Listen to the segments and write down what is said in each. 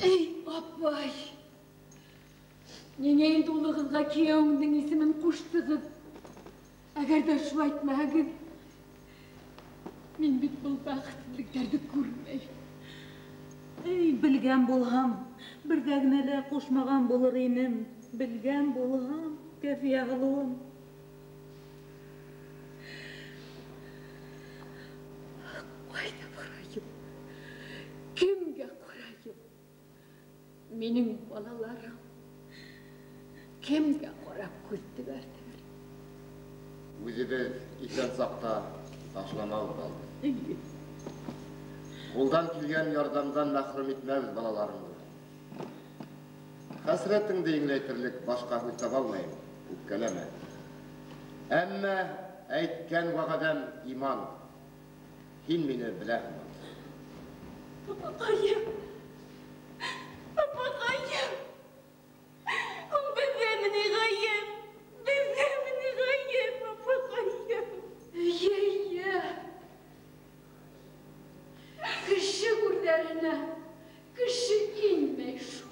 Эй, апай! Ниңә инде улығыҙға кейәүеңдең исемен ҡуштығыҙ? Әгәр ҙә шулай итмәһәгеҙ, мин бит был бәхетһеҙлектәрҙе күрмәйем. Эй, белгән булһам, бер ҙә генә лә ҡушмаған булыр инем. Белгән булһам, Кәфиә һылыуым. Ҡайҙа барайым? Кемгә ҡарайым? Минең балаларым кемгә ҡарап күҙ төбәрҙәр? Үҙебеҙ иҫән саҡта ташламабыҙ алды. Ҡулдан килгән ярҙамдан мәхрүм итмәбеҙ балаларыңды. Хәсрәтеңде еңеләйтерлек башҡа һүҙ таба алмайым, үпкәләмә. Әммә әйткән вәғәҙәм иман. Һин мине беләһең. Апаҡайым! Апаҡайым! Ул беҙҙәме ни ғәйеп? Беҙҙәме ни ғәйеп, апаҡайым? Эйе, кеше күҙҙәренә кеше инмәй шул.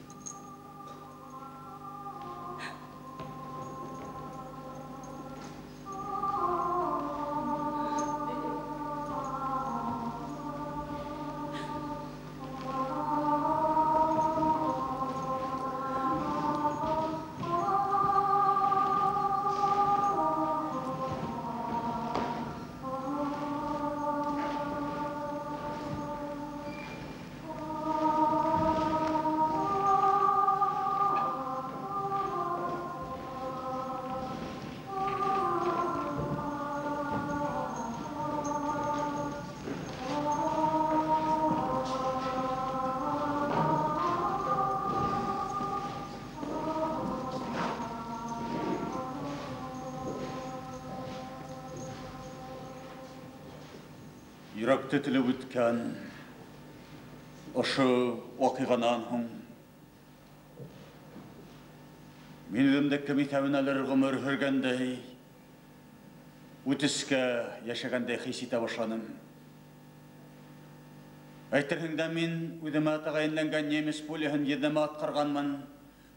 Йөрәкте телеп үткән ошо ваҡиғанан һуң мин үҙемде кем иҫәбенәлер ғүмер һөргәндәй, үтескә йәшәгәндәй хис итә башланым. Әйтерһең дә мин үҙемә тәғәйенләнгән немец пуляһын еҙнәмә атҡарғанмын.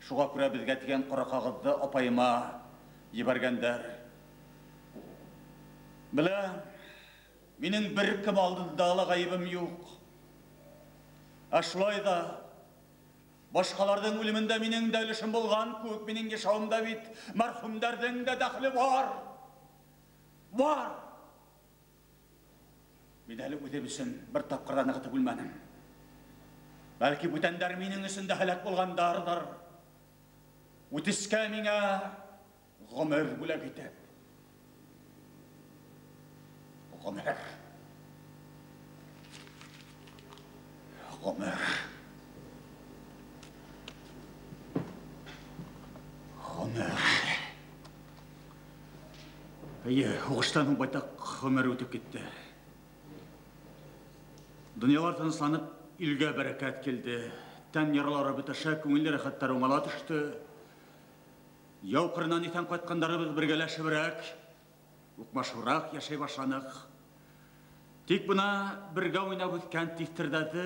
Шуға күрә беҙгә тигән ҡара ҡағыҙҙы апайыма ебәргәндәр. Беләм, минең бер кем алдында ла ғәйебем юҡ. Ә шулай ҙа башҡаларҙың үлемендә минең дә өлөшөм булған кеүек, минең йәшәүемдә бит мәрхүмдәрҙең дә дәхле бар. Бар. Мин әле үҙем өсөн бер тапҡыр ҙа нығытып үлмәнем. Бәлки бүтәндәр минең өсөн дә һәләк булғандарҙыр. Үтескә миңә ғүмер бүләк итеп. Ғүмер. Ғүмер. Ғүмер. Эйе, һуғыштан һуң байтаҡ ғүмер үтеп китте. Донъялар тынысланып, илгә бәрәкәт килде. Тән яралары бөтәшә, күңел рәхәттәре уңала төштө. Яу ҡырынан иҫән ҡайтҡандарыбыҙ бергәләшеберәк, уҡмашыбыраҡ йәшәй башланыҡ. Тик бына бергә уйнап үҫкән тиҫтерҙәрҙе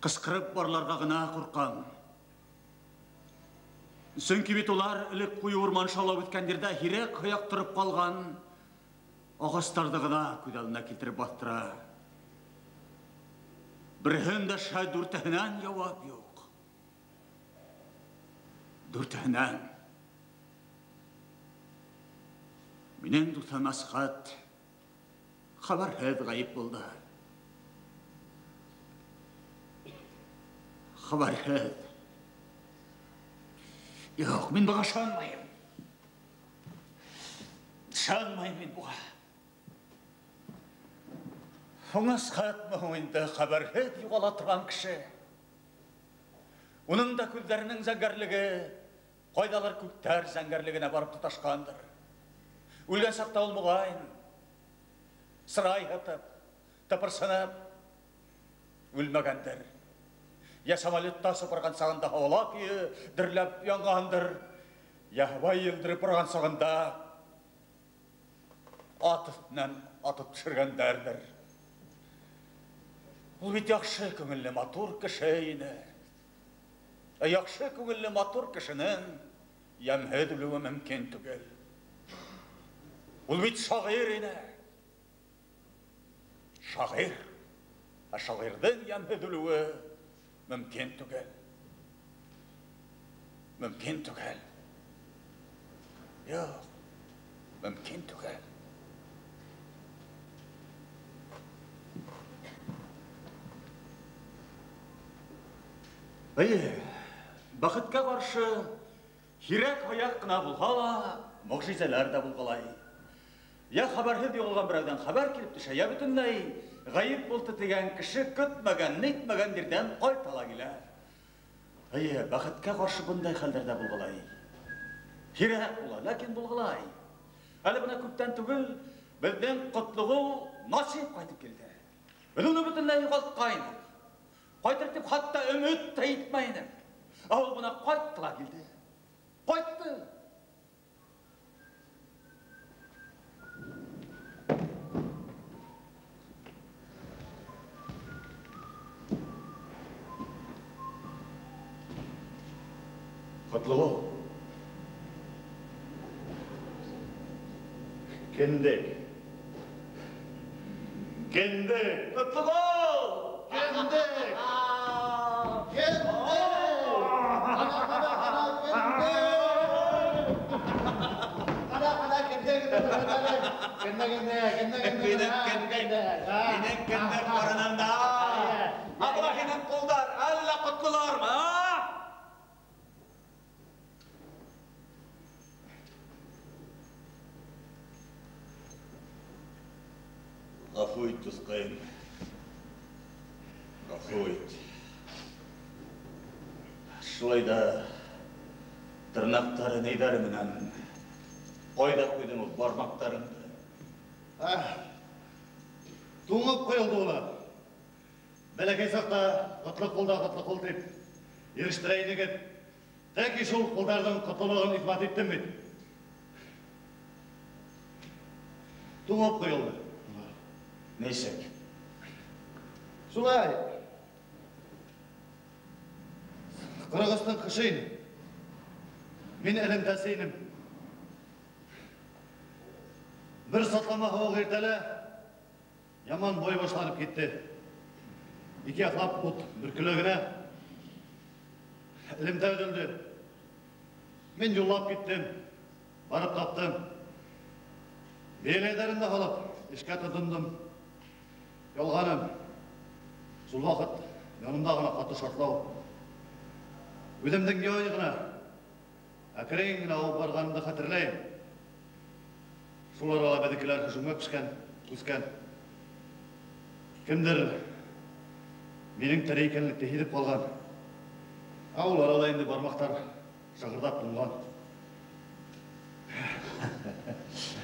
ҡысҡырып барларға ғына ҡурҡам. Сөнки бит улар элек ҡуйы урман шаулап үҫкән ерҙә һирәк һыяҡ тороп ҡалған ағастарҙы ғына күҙ алдына килтереп баҫтыра. Береһен дә шәй дүртеһенән яуап юҡ. Дүртеһенән. Минең дуҫым Әсхәт хәбәрһеҙ ғәйеп булды. Хәбәрһеҙ. Юҡ, мин быға ышанмайым. Ышанмайым мин быға. Һуң Әсхәтме һуң инде хәбәрһеҙ юғала торған кеше? Уның да күҙҙәренең зәңгәрлеге ҡайҙалыр күктәр зәңгәрлегенә барып тоташҡандыр. Үлгән саҡта ул моғайын сырай һытып, тыпырсынып үлмәгәндер. Я самолетта сыпырған сағында һауала көйө дөрләп янғандыр, я һыбай елдереп барған сағында ат өҫтөнән атып төшөргәндәрҙер. Ул бит яҡшы күңелле матур кеше ине. Ә яҡшы күңелле матур кешенең йәмһеҙ үлеүе мөмкин түгел. Ул бит шағир ине. Шағир. Ә шағирҙың йәмһеҙ үлеүе мөмкин түгел. Мөмкин түгел. Юҡ, мөмкин түгел. Эйе, бәхеткә ҡаршы һирәк-һаяҡ ҡына булһа ла, мөғжизәләр ҙә булғылай. Я хәбәрһеҙ юғалған берәүҙән хәбәр килеп төшә, я бөтөнләй ғәйеп булды тигән кеше көтмәгән, нитмәгән ерҙән ҡайта ла килә. Эйе, бәхеткә ҡаршы бындай хәлдәр ҙә булғылай. Һирәк була, ләкин булғылай. Әле бына күптән түгел беҙҙең Ҡотлоғол Насип ҡайтып килде. Беҙ уны бөтөнләй юғалтҡайныҡ. Ҡайтыр тип хатта өмөт тә итмәй инек. Ә ул бына ҡайтты ла килде. Ҡайтты. Ҡотлоғол. Кендек. Кендек. Ҡотлоғол! Кендек! Кендек! Ҡана, ҡана, ҡана, кендек! Ҡана, ҡана, кендек! Кендек, кендек, кендек, Минең кендек, минең кендек ҡарынында. Ә бына һинең ҡулдар әллә ҡотлолармы, а? Ғәфү ит, дуҫҡайым. Ғәфү ит. Шулай ҙа тырнаҡтары нейҙәре менән ҡайҙа ҡуйҙың ул бармаҡтарыңды? Туңып ҡойолдо улар. Бәләкәй саҡта ҡотло ҡул да ҡотло ҡул тип ирештерә инегеҙ. Тәки шул ҡулдарҙың ҡотлолоғон иҫбат иттем бит. Туңып ҡойолдо. Нисек? Шулай. Ҡырығыстың ҡышы ине. Мин элемтәсе инем. Бер сатлама һыуыҡ иртәлә яман бой башланып китте. Ике яҡлап ут бөркөлә генә. Элемтә өҙөлдө. Мин юллап киттем. Барып таптым. Бейәләйҙәрен дә һалып, эшкә тотондом. Ялғаным. Шул ваҡыт янымда ғына ҡаты шартлау. Үҙемдең яй ғына, әкрен генә ауып барғанымды хәтерләйем. Шул арала беҙҙекеләр һөжүмгә пешкән, үҫкән. Кемдер минең тере икәнлекте һиҙеп ҡалған. Ә ул арала инде бармаҡтар шығырҙап туңған.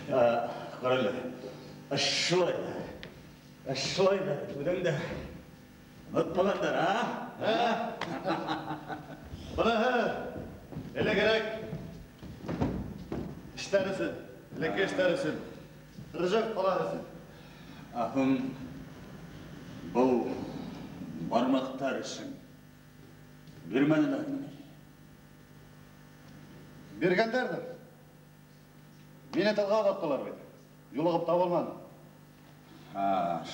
Ҡара әле, шулай ҙа, шулай ҙа, үҙең дә онотмағандар, а? Быныһы элегерәк эштәр өсөн, элекке эштәр өсөн, Рыжак ҡалаһы өсөн. Аһым, был бармаҡтар өсөн бирмәнеләрме ни? Биргәндәрҙер. Мине тылға оҙаттылар бит. Юлығып таба алманым.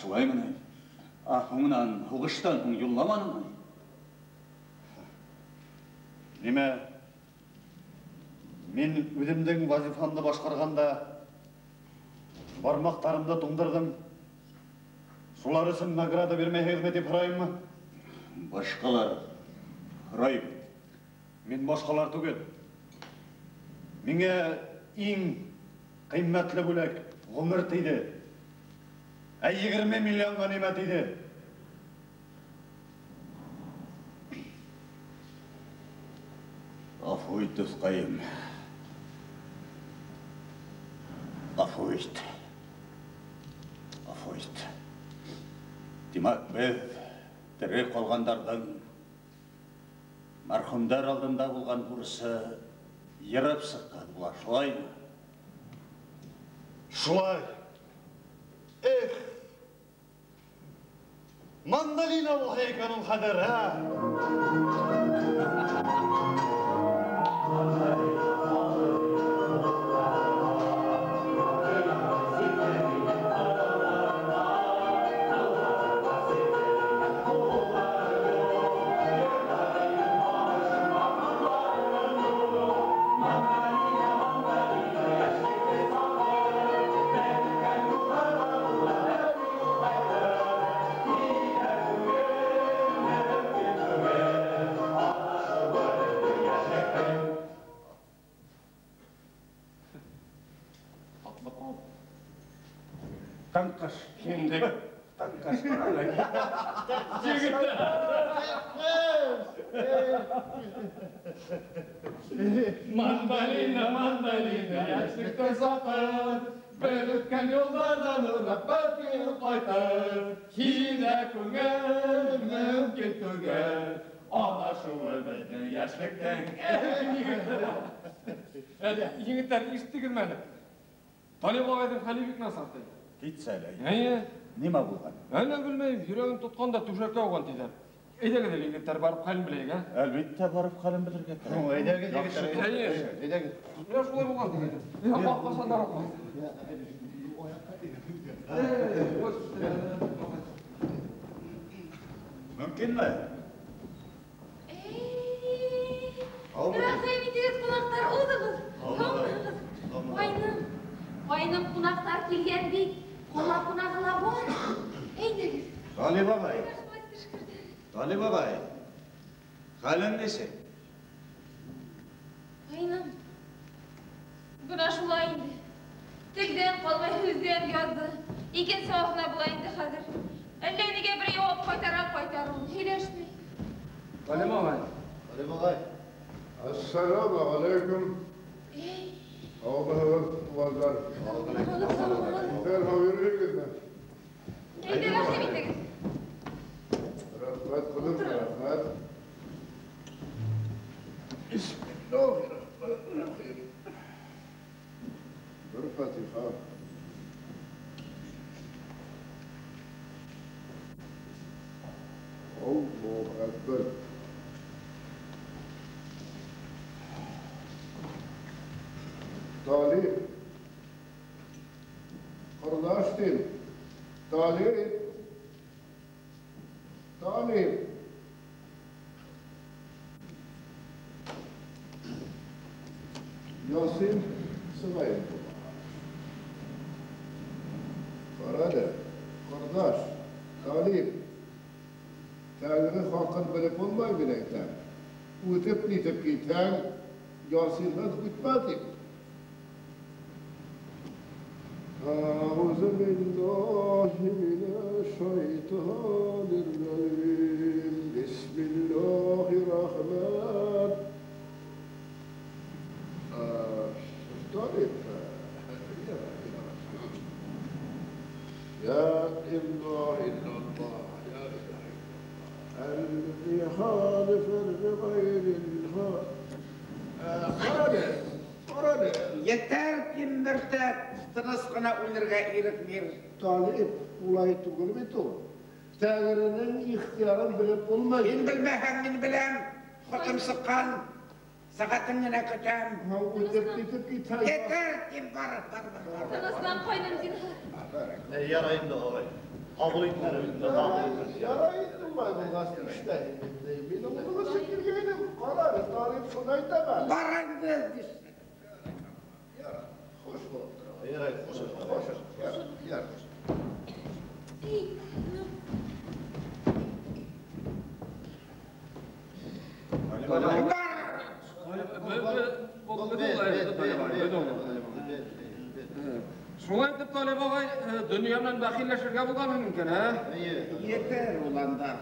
Шулаймы ни? Һуңынан, һуғыштан һуң юлламаныңмы ни? Нимә? Мин үҙемдең вазифамды башҡарғанда бармаҡтарымды туңдырҙым. Шулар өсөн награда бирмәйһегеҙме тип һорайыммы? Башҡалар һорай бит. Мин башҡалар түгел. Миңә иң ҡиммәтле бүләк ғүмер тейҙе. Ә 20 миллион ғәнимәт тейҙе. Ғәфү ит, дуҫҡайым. Ғәфү ит. Ғәфү ит. Тимәк, беҙ тере ҡалғандарҙың мәрхүмдәр алдында булған бурысы йырып сыҡҡан була, шулаймы? Шулай. Эх! Мында Мандолина булһа икән ул хәҙер, ә? Mandalina, mandalina, йәшлектә саҡыр, бер үткән юлдарҙан урап бер көн ҡайтыр. Һине күңел мөмкин түгел, анашыуы беҙҙең йәшлектең. Егеттәр, ишеттегеҙме әле? Талип ағайҙың хәле бик насар ти. Китсә әле. Эйе. Нимә булған? Әллә белмәйем, йөрәген тотҡан да түшәккә ауған тиҙәр. Әйҙәгеҙ әле, егеттәр, барып хәлен беләйек, ә? Әлбиттә, барып хәлен белергә кәрәк. Әйҙәгеҙ, егеттәр, әйҙәгеҙ. Менә шулай булған тигәйне. Ҡасандар уҡ. Мөмкинме? Рәхим итегеҙ, ҡунаҡтар, уҙығыҙ. Һаумыһығыҙ. Ҡайным, ҡайным ҡунаҡтар килгән бит. Ҡала ҡунағы ла бар. Әйҙәгеҙ. Талип ағай. Талип ағай, хәлең нисек? Ҡайным, бына шулай инде. Телдән ҡалмай, һүҙҙән яҙҙы. Икенсе аҙна була инде хәҙер. Әллә нигә бер яуап ҡайтара ҡайтарыуын һөйләшмәй. Талип ағай. Талип ағай. Ассаламу алейкум. Һаумыһығыҙ, туғандар. Иҫән һау йөрөйһөгөҙмө? Әйҙә, рәхим итегеҙ. Рәхмәт, ҡыҙым, рәхмәт. Бисмиллаһир-рахманир-рахим. Бер фатиха. Аллаһу әкбәр. Талип, ҡорҙаш тим, Талип, Талип. Ясин сығайым. Ҡара әле, ҡорҙаш, Талип, Тәңре хаҡын белеп булмай мин әйтәм. Үтеп нитеп китһәң, Ясинһыҙ үтмә тип. أعوذ بالله من الشيطان الرجيم. بسم الله الرحمن طيب لا إله إلا الله لا إله إلا الله الذي خالف بغير الخالق. Етәр кимберҙә тыныс ҡына үлергә ирек бир. Талип, улай түгел бит ул. Тәңренең ихтыярын белеп булмай. Һин белмәһәң, мин беләм. Хөкөм сыҡҡан. Сәғәтен генә көтәм. Үтеп китеп китһә. Етәр тим, бар, бар, бар. Тыныслан, ҡайным, зинһар. Ярай инде, ағай. Ҡабул итмәне бит инде. Ярай инде, улай булғас, эшләйем инде. Мин уны белеп килгәйнем. Ҡара әле, Талип шуны әйтә бит. Бар инде. Хуш булып тор. Ярай, хуш. Хуш. Ярай. Шулай итеп, Талип ағай, донъя менән бәхилләшергә булғанһың икән, ә? Етәр, уландар.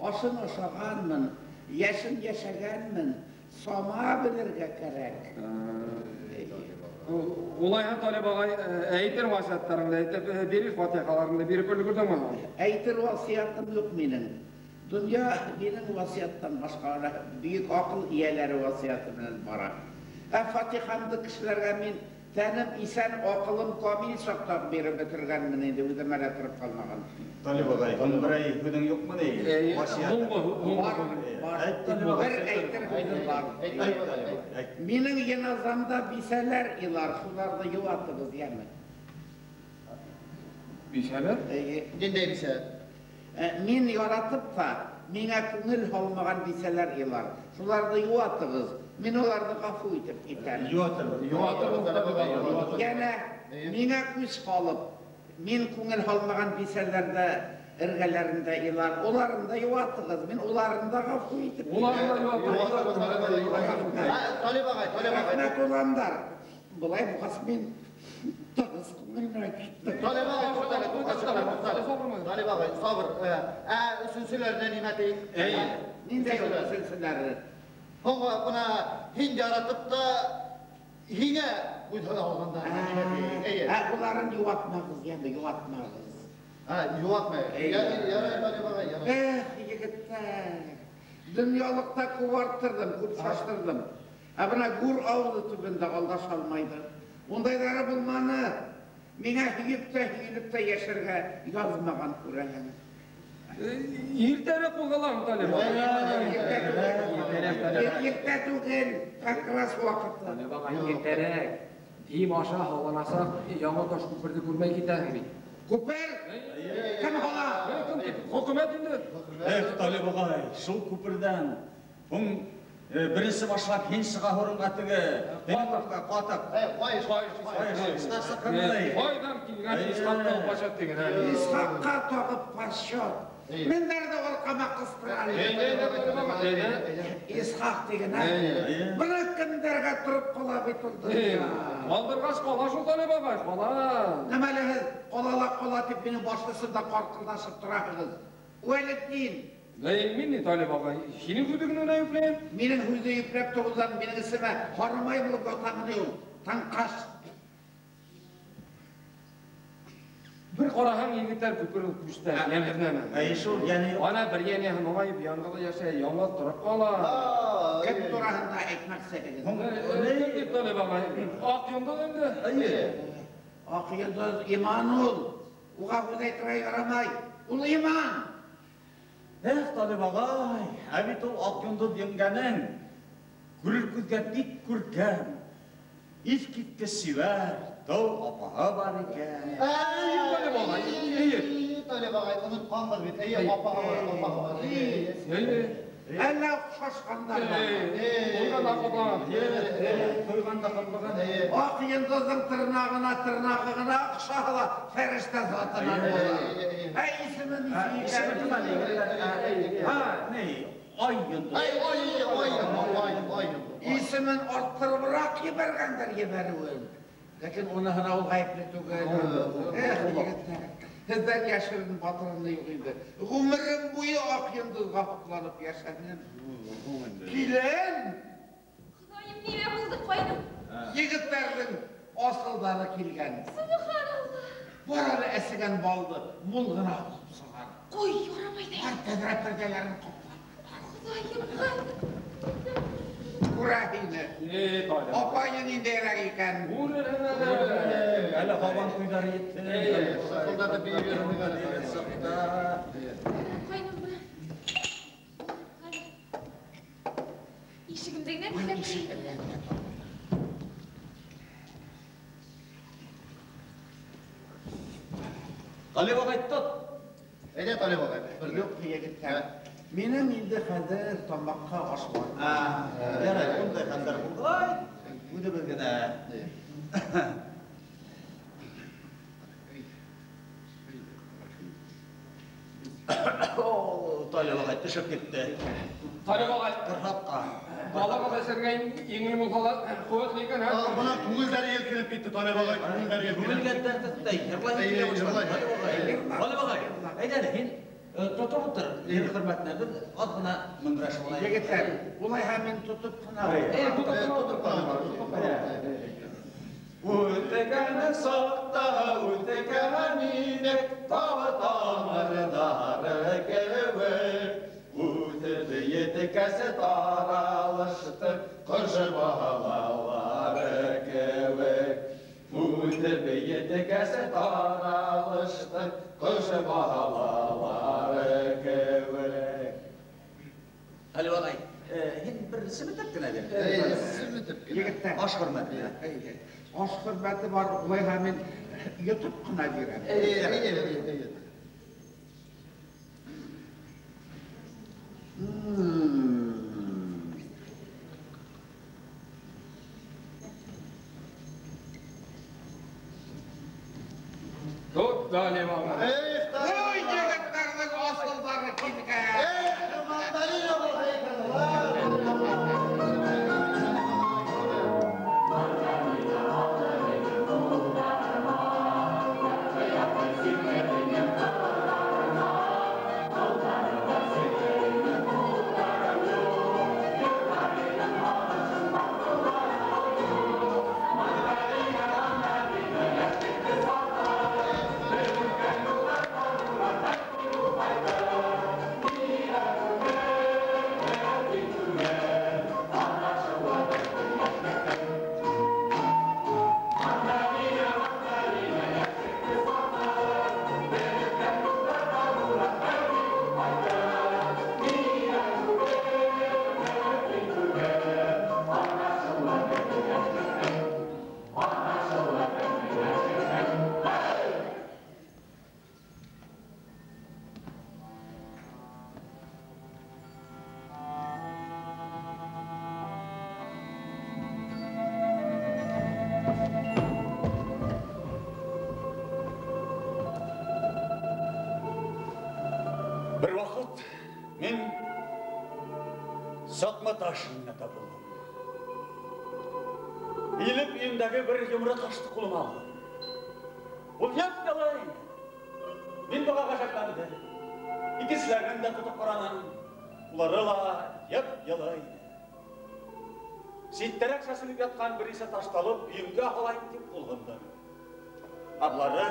Ашын ашағанмын, йәшен йәшәгәнмен, сама белергә кәрәк. Улайһа, Талип ағай, әйтер васыяттарыңды әйтеп, бирер фатихаларыңды биреп өлгөрҙөңмө? Әйтер васыятым юҡ минең. Донъя минең васыяттан башҡа бөйөк аҡыл эйәләре васыяты менән бара. Ә фатихамды кешеләргә мин Тәнем исән, аҡылым камил саҡта биреп бөтөргәнмен инде, үҙемә лә тороп ҡалмаған. Талип ағай, берәй һүҙең юҡмы ни? Бар, бер әйтер һүҙем бар. Минең йыназамда бисәләр илар, шуларҙы йыуатығыҙ, йәме. Бисәләр? Ниндәй бисә? Мин яратып та, миңә күңел һалмаған бисәләр илар. Шуларҙы йыуатығыҙ. Мин уларҙы ғәфү итеп китәм. Йыуатырбыҙ. Йыуатырбыҙ. Йәнә миңә күс һалып, мин күңел һалмаған бисәләрҙә эргәләрендә илар. Уларын да йыуатығыҙ. Мин уларын да ғәфү итеп китәм. Уларын да йыуатырбыҙ. Талип ағай, Талип ағай. Рәхмәт, уландар. Былай булғас мин тыныс күңел менән киттем. Талип ағай, туҡтале, туҡтале, туҡтале. Талип ағай, сабыр. Ә өсөнсөләренә нимә тейем? Ниндәй ул өсөнсөләре? Һуңға бына һин яратып та һиңә күҙ алғанда нимә тейем? Эйе. Ә уларын йыуатмағыҙ, йәме, йыуатмағыҙ. Йыуатмай. Ярай, Талип ағай, ярай. Эх, егеттәр, донъялыҡта күп арттырҙым, күп шаштырҙым. Ә бына гүр ауыҙы төбөндә алдаша алмайҙы. Ундайҙары булманы. Миңә һөйөп тә, һөйөлөп тә йәшәргә яҙмаған күрәһең. Иртәрәк ҡуҙғалам, Талип ағай. Иртә түгел, как раз ваҡыты. Талип ағай, иртәрәк. Дим аша һалланасаҡ, яңы таш күперҙе күрмәй китәһең бит. Күпер? Кем һала? Хөкүмәт инде. Эх, Талип ағай, шул күперҙән һуң беренсе башлап һин сыға һорынға теге. Ҡатыҡ, ҡатыҡ. Ҡайыш, ҡайыш. Ҡайҙан килгән Исхаҡҡа пашат тигән, ә? Исхаҡҡа тағып пашот. Мендәрҙе арҡама ҡыҫтыра. Исхаҡ тигән, ә? Бына кемдәргә тороп ҡала бит ул донъя. Ҡалдырғас ҡала шул, Талип ағай, ҡала. Нәмәле һеҙ ҡала ла ҡала тип минең баш өҫтөмдә ҡарҡылдашып тораһығыҙ. Вәлетдин. Эй, мин ни, Талип ағай, һинең һүҙеңде генә йөпләйем. Минең һүҙҙе йөпләп тороуҙан минең исемә һарымай булып ятамы ни ул? Таңҡаш. Бер ҡараһаң, егеттәр күпер ул күстә, йәмһеҙ нәмә. Әй, шул, йәне юҡ. Ана бер йәне һынайып, яңғыҙ йәшәй, яңғыҙ тороп ҡала. Кем тураһында әйтмәксеһегеҙ? Кем тип, Талип ағай? Аҡ йондоҙ инде. Эйе. Аҡ йондоҙ иман ул. Уға һүҙ әйтергә ярамай. Ул иман. Эх, Талип ағай, ә бит ул аҡ йондоҙ еңгәнең күрер күҙгә бик күркәм, иҫ киткес сибәр, тау апаһы бар икән. Эйе, Талип ағай, эйе. Талип ағай, онотҡанбыҙ бит. Эйе, апаһы бар, апаһы бар. Эйе. Әллә оҡшашҡандар бар. Туйған да ҡаплаған. Туйған да ҡаплаған. Аҡ йондоҙҙоң тырнағына тырнағы ғына оҡшаһа ла фәрештә затынан була. Ә исеме нисек икән? Исеме кем әле? Һа, ни? Ай йондоҙ. Ай, ай, ай, ай, ай йондоҙ. Исемен арттырыбыраҡ ебәргәндәр ебәреүен. Ләкин уныһына ул ғәйепле түгел. Эх, егеттәр, һеҙҙән йәшерен батырыны юҡ инде. Ғүмерем буйы аҡ йондоҙға һоҡланып йәшәнем. Килен! Хоҙайым, нимә булды, ҡайным? Егеттәрҙең асылдары килгән. Субханалла! Бар әле әсегән балды мул ғына алып сығар. Ҡуй, ярамай ҙа. Бар тәҙрә пәрҙәләрен ҡаплап. Хоҙайым, ҡайным. Күрә һине. Эй, Талип. Апайың ниндәйерәк икән? Күрерһең әле. Әле һабан туйҙары етте. Шылдатып бейеп йөрөйҙәр әле. Ҡайным, бына. Ишегемде генә бикләп ҡуйҙым. Талип ағай, тот. Әйҙә, Талип ағай, бер Юҡ, егеттәр. Минең инде хәҙер тамаҡҡа аш бар. Ярай, ундай хәлдәр булғай, үҙебеҙ генә. О, Талип ағай төшөп китте. Талип ағай, Тырнаҡҡа. Балаға да сергә еңел булһа ла ҡеүәтле икән, һә? Бына күңелдәре елкенеп китте, Талип ағай, күңелдәре елкенеп. Күңелгә дәрт итте, йырлай килә башланы, Талип ағай. Талип ағай, әйҙә әле, һин тотоп ултыр, ир хөрмәтенә беҙ аҙ ғына мөңрәшеп алайыҡ. Егеттәр, улайһа мин тотоп ҡына Эй, тотоп ҡына ултыр, Тотоп ҡына. Үтекәне саҡта, үтекән инек, тағы тамырҙары кеүек. Үтеп еткәс таралышты, ҡыш балалары кеүек. Еткәс таралышты ҡош балалары кеүек. Талип ағай, һин бер семетеп кенә бир. Семетеп кенә. Егеттәр. Аш хөрмәте. Аш хөрмәте бар, улайһа мин йотоп ҡына бирәм. Әйе. Тот Талип ағай. Ой, егеттәрҙең асылдары килгән. Эх, мандарина булһа икән. Бер ваҡыт мин саҡма ташына табылдым. Эйелеп өйөмдәге бер йомро ташты ҡулыма алдым. Ул йып-йылы ине. Мин быға ғәжәпләндем. Икенселәрен дә тотоп ҡараным. Улары ла йып-йылы ине. Ситтәрәк сәселеп ятҡан бер нисә ташты алып, өйөмгә һалайым тип ҡул һуҙҙым. Ә былары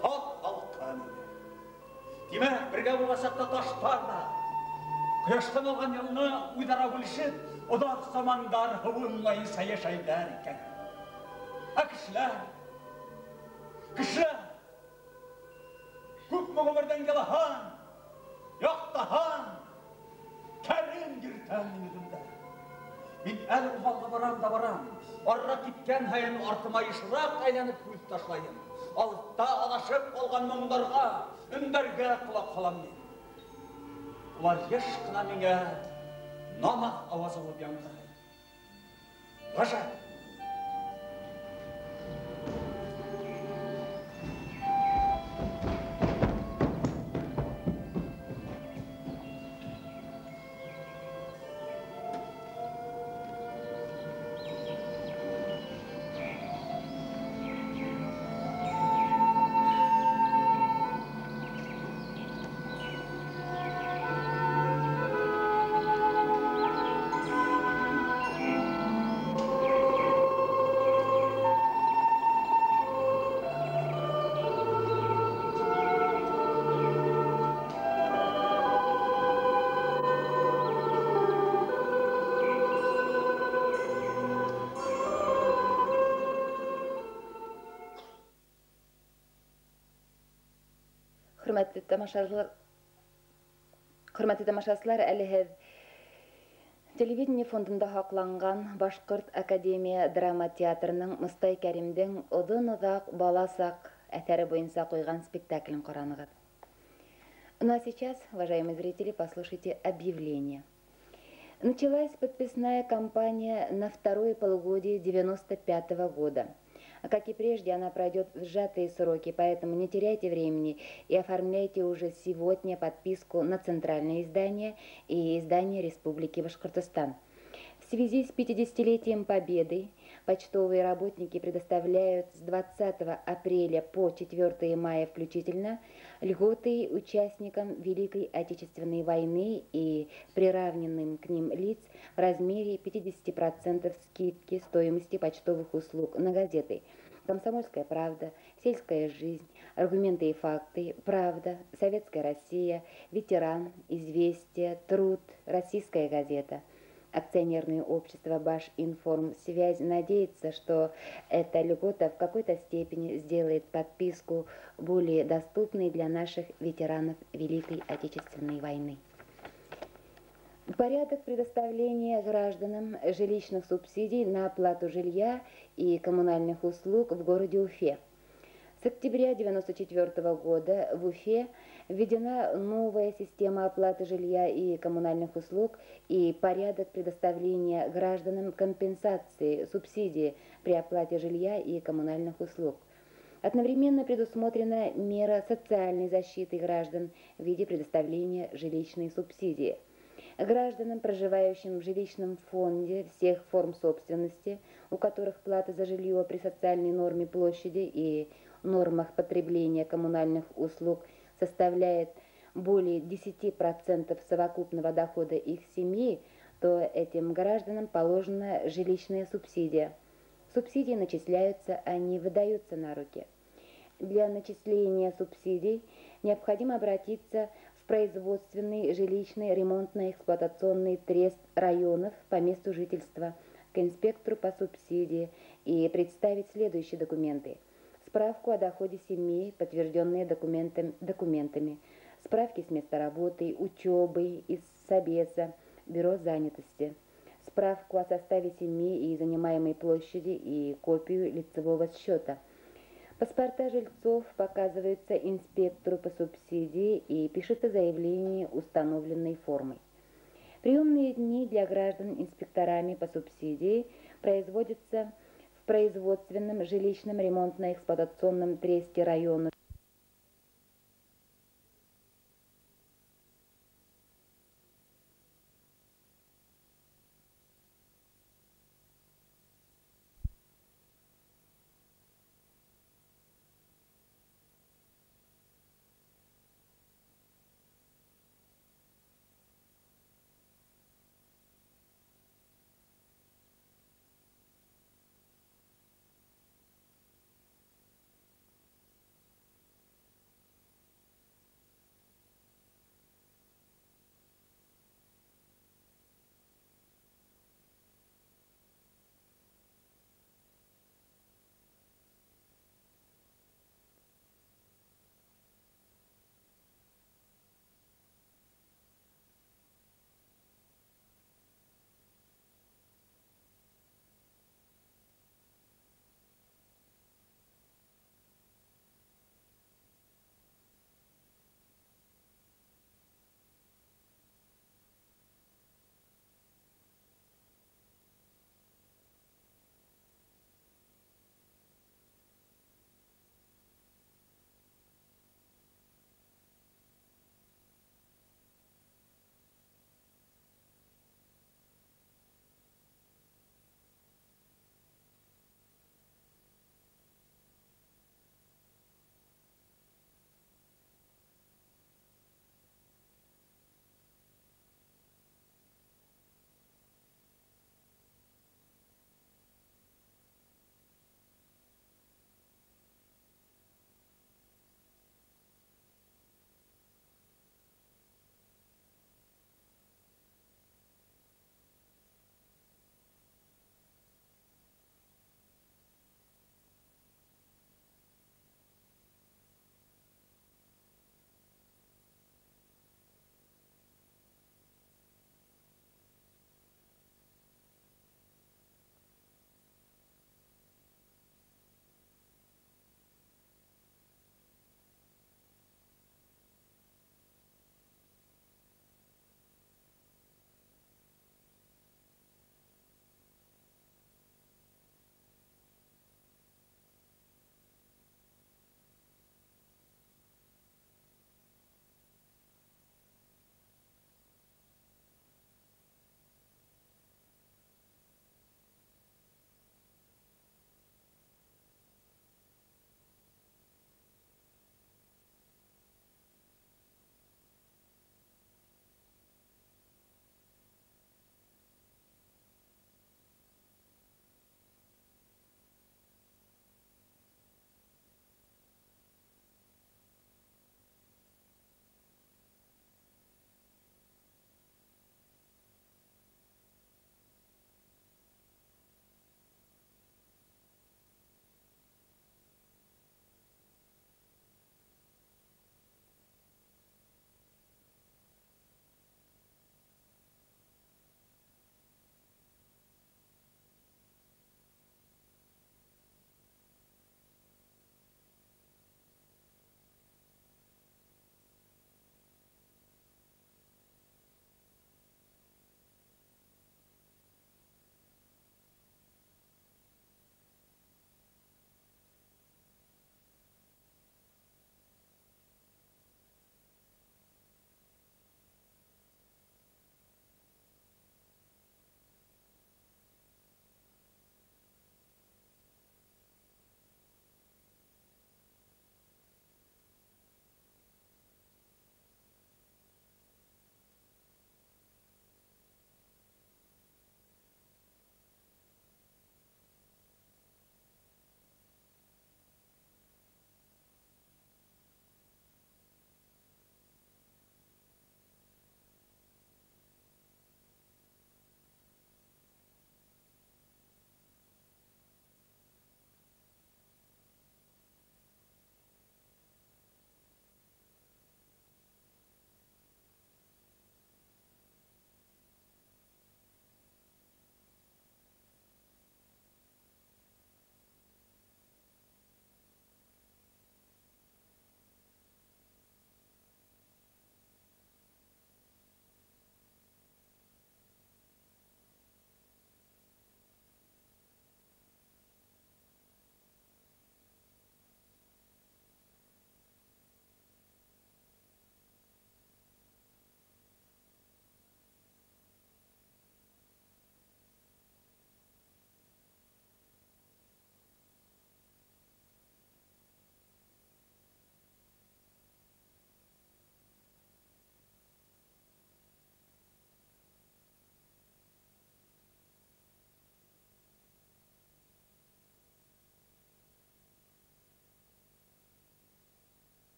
һап-һалҡын ине. Тимәк, бергә булған саҡта таштар ҙа ҡояштан алған йылыны үҙ-ара бүлешеп, оҙаҡ замандар һыуынмайынса йәшәйҙәр икән. Ә кешеләр, кешеләр күпме ғүмерҙән йылыһын, яҡтаһын, кәрен йөрөтәм мин үҙемдә. Мин әле уҙалға барам да барам, арыраҡ киткән һайын артыма йышыраҡ әйләнеп күҙ ташлайым. Алыҫта аҙашып ҡалған моңдарға, өндәргә ҡолаҡ һалам мин. Улар йыш ҡына миңә намаҙ ауазы булып яңғырай. Ғәжәп! Хөрмәтле тамашасылар, хөрмәтле тамашасылар, әле һеҙ телевидение фондында һаҡланған Башҡорт академия драма театрының Мостай Кәримдең оҙон-оҙаҡ баласаҡ әҫәре буйынса ҡуйған спектаклен ҡаранығыҙ. Ну а сейчас, уважаемые зрители, послушайте объявление. Началась подписная кампания на второе полугодие 95-го года. Как и прежде, она пройдет в сжатые сроки, поэтому не теряйте времени и оформляйте уже сегодня подписку на центральное издание и издание Республики Башкортостан. В связи с 50-летием Победы почтовые работники предоставляют с 20 апреля по 4 мая включительно льготы участникам Великой Отечественной войны и приравненным к ним лиц в размере 50% скидки стоимости почтовых услуг на газеты «Комсомольская правда», «Сельская жизнь», «Аргументы и факты», «Правда», «Советская Россия», «Ветеран», «Известия», «Труд», «Российская газета». Акционерное общество «Башинформсвязь» надеется, что эта льгота в какой-то степени сделает подписку более доступной для наших ветеранов Великой Отечественной войны. Порядок предоставления гражданам жилищных субсидий на оплату жилья и коммунальных услуг в городе Уфе. С октября 1994 года в Уфе введена новая система оплаты жилья и коммунальных услуг и порядок предоставления гражданам компенсации, субсидии при оплате жилья и коммунальных услуг. Одновременно предусмотрена мера социальной защиты граждан в виде предоставления жилищной субсидии. Гражданам, проживающим в жилищном фонде всех форм собственности, у которых плата за жилье при социальной норме площади и нормах потребления коммунальных услуг составляет более 10% совокупного дохода их семьи, то этим гражданам положена жилищная субсидия. Субсидии начисляются, а не выдаются на руки. Для начисления субсидий необходимо обратиться в производственный, жилищный, ремонтно-эксплуатационный трест районов по месту жительства к инспектору по субсидии и представить следующие документы. Справку о доходе семьи, подтвержденные документами, справки с места работы, учебы, из собеса, бюро занятости, справку о составе семьи и занимаемой площади и копию лицевого счета. Паспорта жильцов показываются инспектору по субсидии и пишется заявление установленной формой. Приемные дни для граждан инспекторами по субсидии производятся в производственном, жилищном, ремонтно-эксплуатационном тресте района.